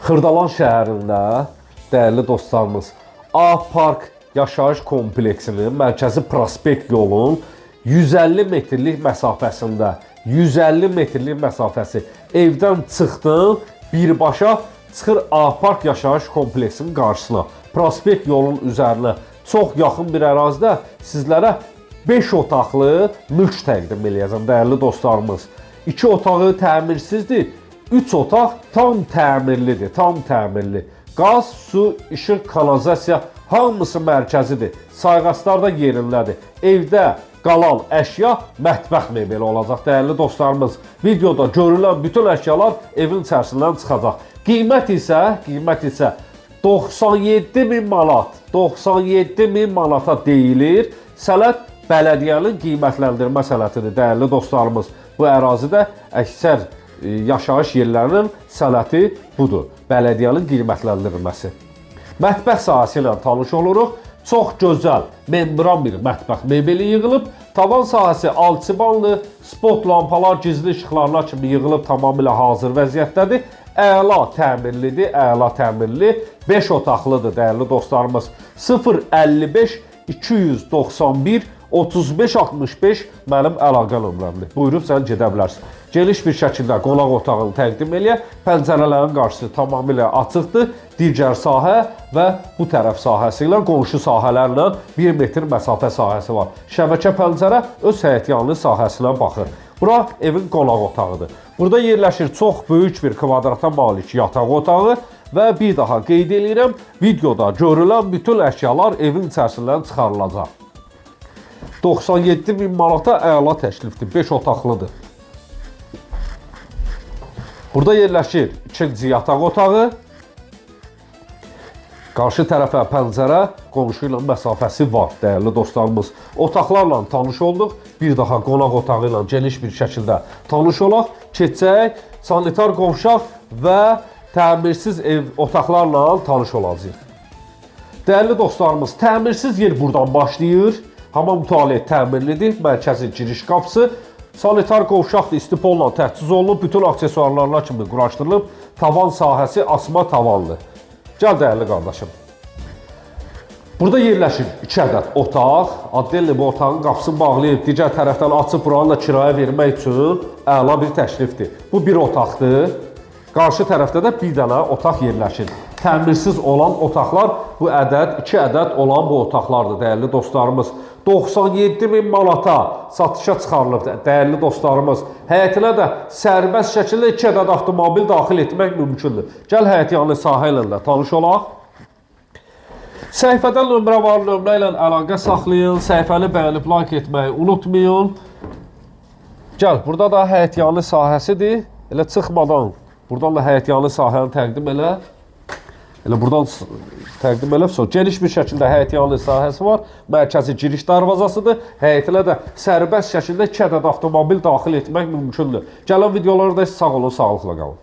Xırdalan şəhərində, dəyərli dostlarımız, A Park yaşayış kompleksinin mərkəzi prospekt yolunun 150 metrlik məsafəsində, 150 metrlik məsafəsi evdən çıxdın, birbaşa çıxır A Park yaşayış kompleksinin qarşısına. Prospekt yolunun üzərinə çox yaxın bir ərazidə sizlərə 5 otaqlı mülk təqdim eləyəcəm, dəyərli dostlarımız. 2 otağı təmirsizdir, 3 otaq tam təmirlidir, tam təmirli. Qaz, su, işıq, kanalizasiya hamısı mərkəzidir. Sayğaclar da yerindədir. Evdə qalan əşya mətbəx mebeli olacaq, dəyərli dostlarımız. Videoda görülən bütün əşyalar evin içərisindən çıxacaq. Qiymət isə 97 min manat, 97 min manata deyilir. Sənəd bələdiyyənin qiymətləndirmə sənədidir, dəyərli dostlarımız. Bu ərazidə əksər yaşayış yerlərinin sənədi budur. Bələdiyyənin qiymətləndirilməsi. Mətbəx sahəsi ilə tanış oluruq. Çox gözəl membran bir mətbəx mebeli yığılıb. Tavan sahəsi alçıbanlı, spot lampalar, gizli işıqlarına kimi yığılıb, tamamilə hazır vəziyyətdədir. Əla təmirlidir, əla təmirli. 5 otaqlıdır, dəyərli dostlarımız. 055 291 35 65 mənim əlaqə nömrəmdir. Buyurub sən gedə bilərsən. Geniş bir şəkildə qonaq otağını təqdim eləyək. Pəncərələrin qarşısı tamamilə açıqdır. Digər sahə və bu tərəf sahəsi ilə qonşu sahələrlə 1 metr məsafə sahəsi var. Şəbəkə pəncərə öz həyətyanı sahəsinə baxır. Bura evin qonaq otağıdır. Burada yerləşir çox böyük bir kvadrata malik yataq otağı və bir daha qeyd eləyirəm, videoda görülən bütün əşyalar evin içərisindən çıxarılacaq. 97 min manata əla təklifdir. 5 otaqlıdır. Burada yerləşir ikinci yataq otağı. Qarşı tərəfə pəncərə, qonşu ilə məsafəsi var, dəyərli dostlarımız. Otaqlarla tanış olduq. Bir daha qonaq otağı ilə geniş bir şəkildə tanış olaq. Keçək sanitar qovşaq və təmirsiz ev otaqlarla tanış olacağıq. Dəyərli dostlarımız, təmirsiz yer buradan başlayır. Hamam tualet təmirlidir, mərkəzi giriş qapısı. Sanitar qovşaqdır, istipolla təchiz olunub, bütün aksesuarlarına kimi quraşdırılıb. Tavan sahəsi asma tavanlı. Gəl, dəyərli qardaşım. Burada yerləşir 2 ədəd otaq. Addelli bu otağın qapısını bağlayıb, digər tərəfdən açıb buranı da kirayə vermək üçün əla bir təklifdir. Bu bir otaqdır. Qarşı tərəfdə də bir dənə otaq yerləşir. Təmirsiz olan otaqlar bu ədəd, 2 ədəd olan bu otaqlardır, dəyərli dostlarımız. 97 min manata satışa çıxarılıb, dəyərli dostlarımız. Həyətinə də sərbəst şəkildə 2 ədəd avtomobil daxil etmək mümkündür. Gəl, həyətyanı sahə ilə də tanış olaq. Səhifədə nömrə var, nömrə ilə əlaqə saxlayın. Səhifəni bəyənib like etməyi unutmayın. Gəl, burada da həyətyanı sahəsidir. Elə çıxmadan buradan da həyətyanı sahəni təqdim elə. Elə buradan təqdim elə. Sonra geniş bir şəkildə həyətyanı sahəsi var. Mərkəzi giriş darvazasıdır. Həyətinə də sərbəst şəkildə 2 ədəd avtomobil daxil etmək mümkündür. Gələn videolarda sağ olun, sağlıqla qalın.